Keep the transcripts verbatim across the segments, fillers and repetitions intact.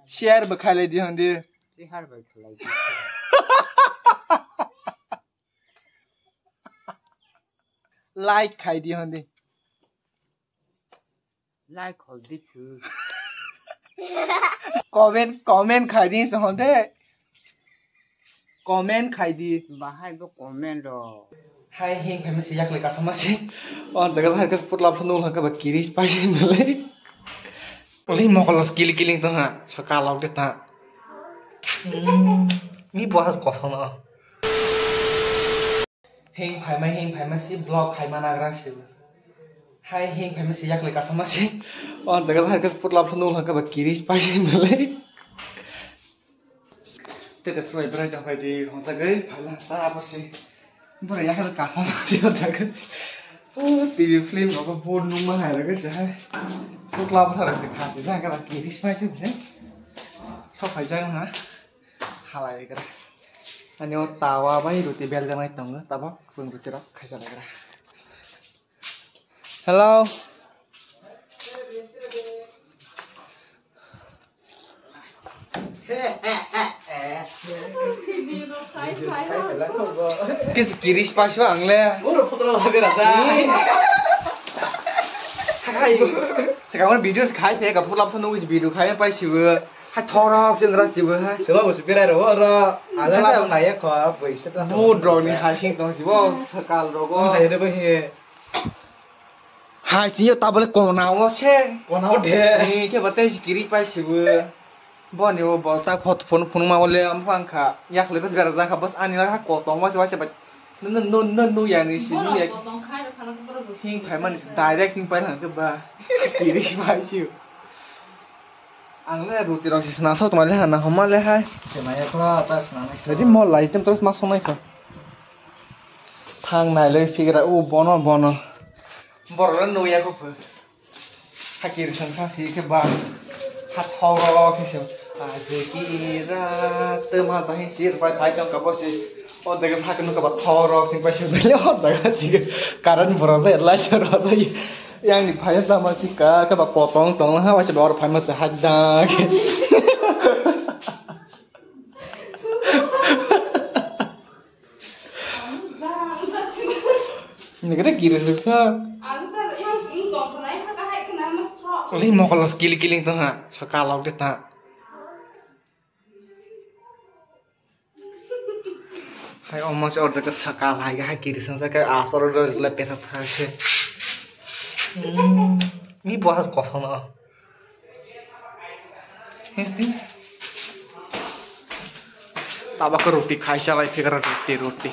Share bo khailai di hondi. Share bo khailai di. Like khai di hondi. Like hol di phu. Comment, comment khai di se hondi. Comment khai di. Bahai bo comment rok. Hai hing phaima se yakle kasama se. O jaga hai kas putla phanu laka ba kiris paisi mele. Oli mokolos kili kiling tong ha. Sokalok de ta. Hmm. Mi bo has kosono. Hing phaima hing phaima se block khaima nagra se. Hai hing phaima se yakle kasama se. O jaga hai kas putla phanu laka ba kiris paisi mele. Tete surai berai tong pai di, hong ta gai, phaila ta abo se. Bora ya kala kasam se, hong ta gai. O T V film rok bo nung ma hai rok se hai. Putla bo thara se kha se, jang kala kiris pai se bole. Sok phai jang na. Halai gra. Ani o tawa bai roti bel jang nai tongo, tabok sung roti rok khaisa lai gra. Hello. Kis kiris paso ang le. Uro putra labe rasa. Hai. Sekarang video se khai pe ka pulap sa nungwi video khai pai siwe. Hai thorok se ngra siwe hai. Seba bo se berai ro ro. Ala sa naya ko boi se ta. Mo droni hai sing tong sibo sakal rogo. Hai de bo he. Hai, sini tabole kona o se. Kona o de. Ni ke bate sikiri pai sibu. Boni o bolta phot phun phun ma ole am phang kha. Yak le bes gara jang kha bas ani la kha kotong wa se wa se ba. No no no no no ya ni si ni ya. Hing phai mani si direct sing pai lang ke ba. Kiri si pai si. Ang le ruti rok si sna so tma le ha na homa le hai. Sna ya kho ta sna na. Jadi mo lai tem terus masuk nai kho. Thang nai loi phigra u bono bono. Borok le nung ya kho pho. Hakir sang sa si khe ba. Ha thorok si si. Aje ki rat ma ta hi sir pai pai tong ka bo si. O dega sa khe nung ka ba thorok si pai si bele o dega si. Karan borok le lai sa ro sa. Yang ni phai sa ma si ka ka ba kotong tong ha wa si ba or phai ma sa ha da. Ini kata kiri suksa. Oli mokolos kili kiling tong ha. Sokalok de ta. Hai omo se order ke sakal hai ke hai kiri sangsa ke asor order le petha tha se. Hmm, mi bo has kosono. Histi. Tabak roti khai chalai phikra roti roti.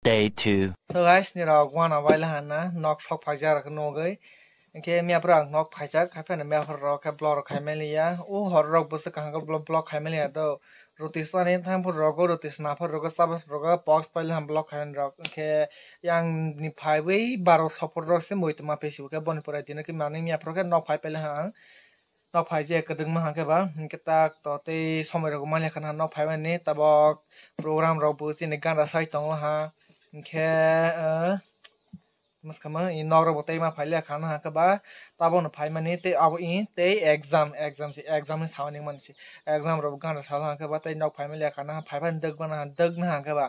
Day two. So guys, ni rok wana bai lahana nok sok phai jar nogoi. Hingke miyaphoro ang nok phaijak, haiphano miyaphoro rok khe vlog rok khaimaliya. O hor rok bwswk kaham khe vlog, vlog khaimaliya do. Roti sani thang phuru rogo, roti sna phuru rogo, chaba phuru rogo, post pailaham vlog khaimani rok. Hingke yang ni phaiwi baro sopor rok se muitoma pesibo khe boni pore tini khe manwi miyaphoro khe nok phai pailahang. Nok phai je kwdwkma hangkhe ba, hingke tak to tei somoi rok manya khana nok phaimani tabok program rok bo chini gana sai tongo ha. Hingke, eh, Mwskama i nok rok bo tei ma phai le khana hwnkhe ba tabok no phai mani tei abo i tei exam, exam se exam ni sao ni mani se exam rok bo gana salo hwnkhe ba tei nok phai ma le khana phai phai dwk mani dwk na hwnkhe ba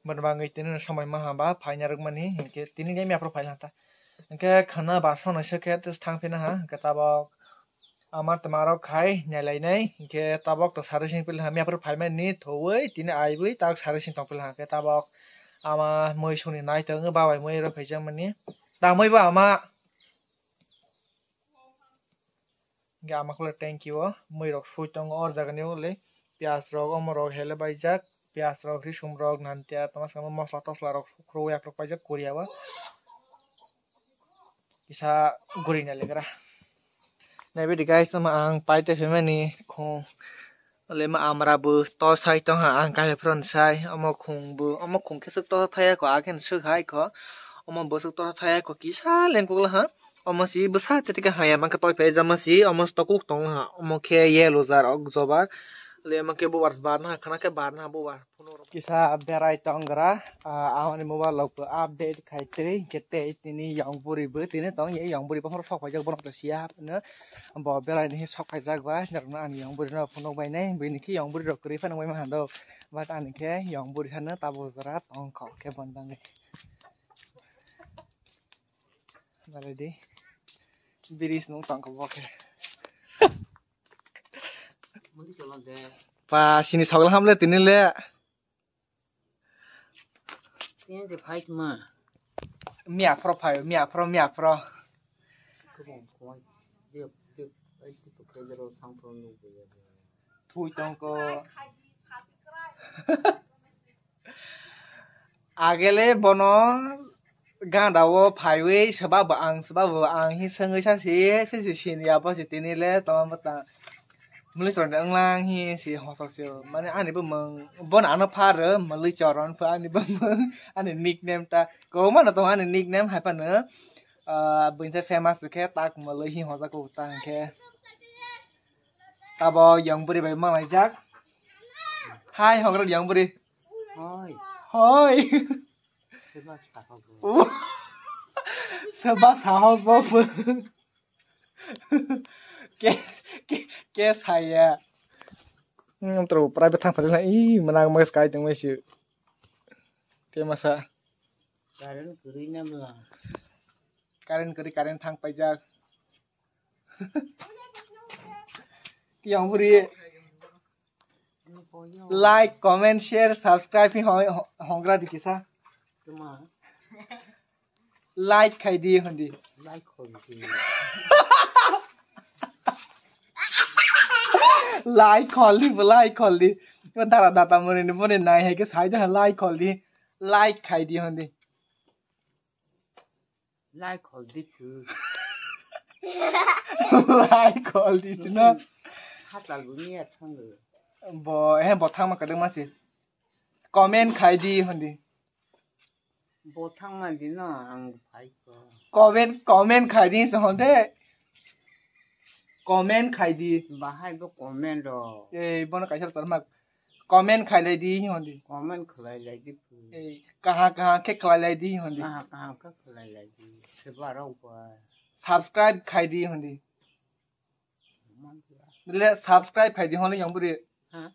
boni bagwi tini no somoi ma ha ba phai na rwk mani hinkhe tini ni miya phuru phai na ta hinkhe khana ba song naisik khe thang phina ha hinkhe tabok. Ama tma rok khai nailainai, hinkhe tabok to servicing pili hamya phuru phaimani thowui tini aiwi tak servicing tong pili hwnkhe tabok ama mui suni nai tongo babai mui rok phaijakmani tamwi bo ama hinkhe ama khulai tanki o mui rok sui tongo o jaga ni uli piyaj rok omo rok hele baijak piyaj rok risum rok nantia toma samo mosla tosla rok khurui yak rok paijak koria o. Kisa guri na legra. Naibidi guys, omo ang paite phaimani khung. Lema amra bo to sai tongha ang kahe phron sai. Omo khung bo, omo khung khe swk to thaya kho, akhe swk hai kho. Omo bo swk to thaya kho, kisa lengkuk laha. Omo si bwsa tete khe haya mankhe toi phai jama si, omo si tokuk tong ha. Omo khe yellow jar ok jobar. Le ma ke bubar bar na khana ke bar na bubar. Kisa berai tong gra, ah, amoni mobile rok bo update khai tei, hingke tei tini yong buri bo tini tong ye, yong buri bokhoro sok paijak borok to siya hapno. Bo belai ni sok paijak ba, norokno ani yong buri no phunuk bai nai, bini khe yong buri rok kwrwi phano bai ma hando. But ani khe yong buri sano tabuk jora tong kho khe bon bangwi. Balai di. Bridge nung tong kho bo khe. Pa, sini sogol hamle tini le. Sini de fight ma. Miya pro phai, miya pro, miya pro. Kubong koi. Dep, dep, ai, tipo kedro sang pro nu ya. Thui tong ko. Agele bono ganda o phaiwi swbabo ang, swbabo ang hi swngwi sa si, si si sini abo si tini le tongma bwtang. Muli chwrwngde wnglang hi si hosok si o. Mane ani bumung bono ano phar muli choron pha ani bumung ani nickname ta. Kwbangma no tongo ani nickname hai phano, ah, buini famous khe tak muli hi hojak o ta hwnkhe. Tabo yong buri bai malaijak. Hai hogrok yong buri. Hoi. Hoi. Seba saho bo. Seba saho bo. Ke, ke, ke saya. Hmm, terus private thang pada i menang mas kai teng masih. Te masa. Current kuri na bla. Current kuri, current thang paijak. Yang buri. Like, comment, share, subscribe hi hong-, hongra di kisa. Kema? Like khai di hondi. Like khai di. Like khol di, like khol di. Ko dara data muni ni muni nai hai ke sai da like khol di. Like khai di hondi. Lai khol di phu. Lai khol di sino. Hatal bu niya thango. Bo, he bo thangma kadang masi. Comment khai di hondi. Bo thangma di no ang phai ko. Comment, comment khai di so honde. Comment khai di. Bahai bo comment ro. Ei, bono kaisa tor mak. Comment khai lai di hondi. Comment khlai lai di phu. Ei, kaha kaha khe khlai lai di hondi. Kaha kaha khe khlai lai di. Seba rok ba. Subscribe khai di hondi. Le subscribe khai di hondi yang buri. Ha?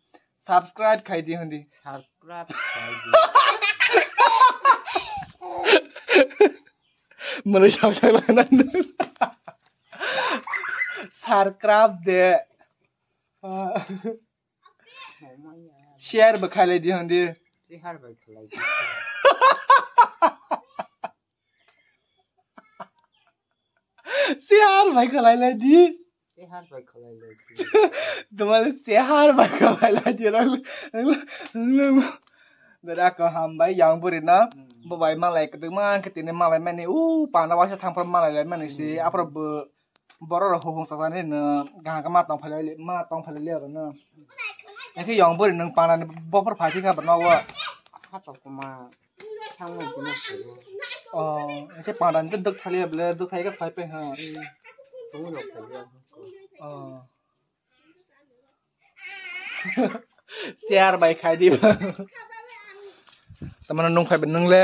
Subscribe khai di hondi. Subscribe khai di. Mane sak sak lai nan. Subscribe de. Ah. Share bo khai lai di hondi. Share bai khlai di. Share bai khlai lai di. Share bai khlai lai di. Tomar share bai khlai lai di. Dada ko hambai yang buri na. Hmm. Bo bai malai kwdwkma khe tini malai mani u panda waisa thang phar malai lai mani si. Hmm. Aphro bo Borok rok hukung chajani no kaham khe ma tong phailai ma tong phailai liya rw no. Ekhe yong buri nwng panani bophor phai thika bo nogo. Hato kuma thangma bini phaio. Oh, ekhe panani khe dwk thaliya bole dwk thai khe phai pai ha. Tongo rok phaio. Oh. Share bai khai di. Tamano nwng phai nwng le.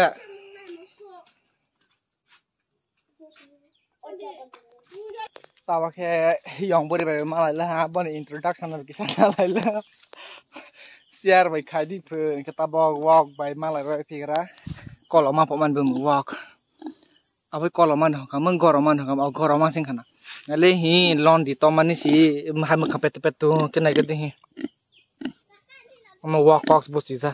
Tabo khe yong buri bai malai le ha, boni introduction no kisa nalai le. Share bai khai di phu, hingke tabok wok bai malai roi phigra. Koloma pho man bum wok. Aboi koloma no hokha, mung goroma no hokha, o goroma sing khana. Ale hi lon di tomani si, hai mukha petu petu khe nai gadi hi. Omo wok box bo chija.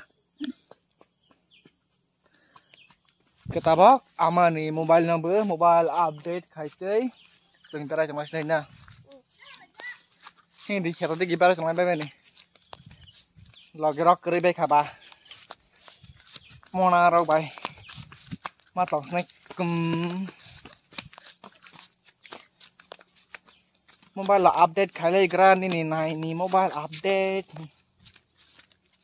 Khe tabok amani mobile no bo mobile update khai tei chwng berai tongma sinai na. Hindi kheto digi berai tongma bai ni. Logi rok kwrwi bai kha ba. Mona rok bai. Ma tong sinai kum. Mobile update khai lai gra nini nai ni mobile update.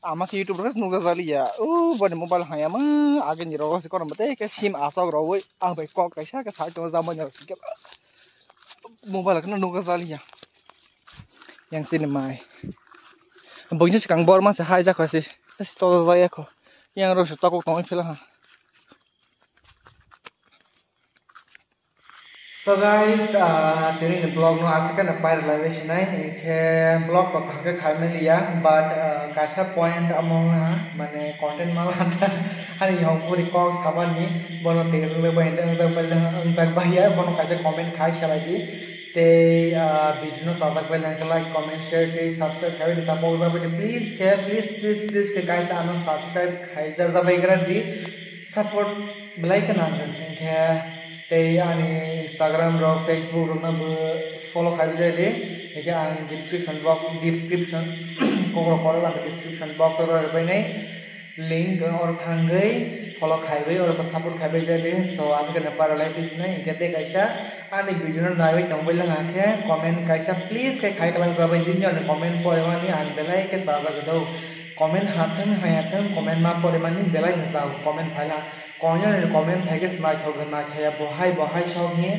Ama khe YouTube rok nukjak jali ya. O boni mobile hai ama age ni rogo se kono mate ke sim asok rogoi ang bai kok kaisa ke sai to jama ni rok sikhe. Mobile kheno nukjak jali ya. Yang sini mai. Bongsi swkang bor manse hai jakha se. Tolo jaya kho. Yang ro su tokok tongwi phela ha. So guys, ah, tini ni vlog no aswk no pai rwlai sinai, hinkhe vlog to thangkhe khai maliya, but, ah, kaisa point amo wngha, mane content mala ta, ani yong puri kok sabani, bono tei wngjakbai, wngjakbai, wngjakbai ya, bono kaisa comment khai salai di, tei, ah, video no sajak bai like, comment, share, tei subscribe khai di, tapo wngjakbai di, please khe, please, please, please khe guys, ano subscribe khai jajabai gra di, support belai khe nangkhe, hinkhe tei ani Instagram rok, Facebook rok no bo follow khai bijai di. Hinkhe ang description box, description, kokrok kokrok ang description box o rw rwbainai link oro thangwi follow khaiwi oro bo support khaibai jadi. So aswk no para lai bisinai hinkhe tei kaisa ani video no naiwi tongbai lang khe comment kaisa please khe khai kalang jabai din ani comment porimani ang belai khe sajagwi do. Comment hathwng hayathwng comment ma porimani belai no jago comment phaila. Koinwi comment phaikhe naithok naithaya bo hai bo hai sok hi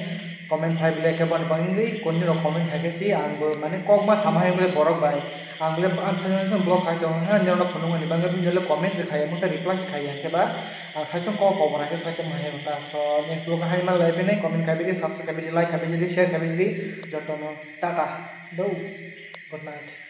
comment phai bile khe bono bangwi konni rok comment phaikhe si ang bo mane kok ma sama hai bole borok bai ang bole ang sai sai block khai tongo ha nini rok phunuk mani bangwi bini le comment se khaiya musa reply se khaiya khe ba ang sai song kok kok bona khe sai tong hai ta so next vlog hai ma lai bini comment khai bini subscribe khai bini like khai bini share khai bini jotono tata do good night.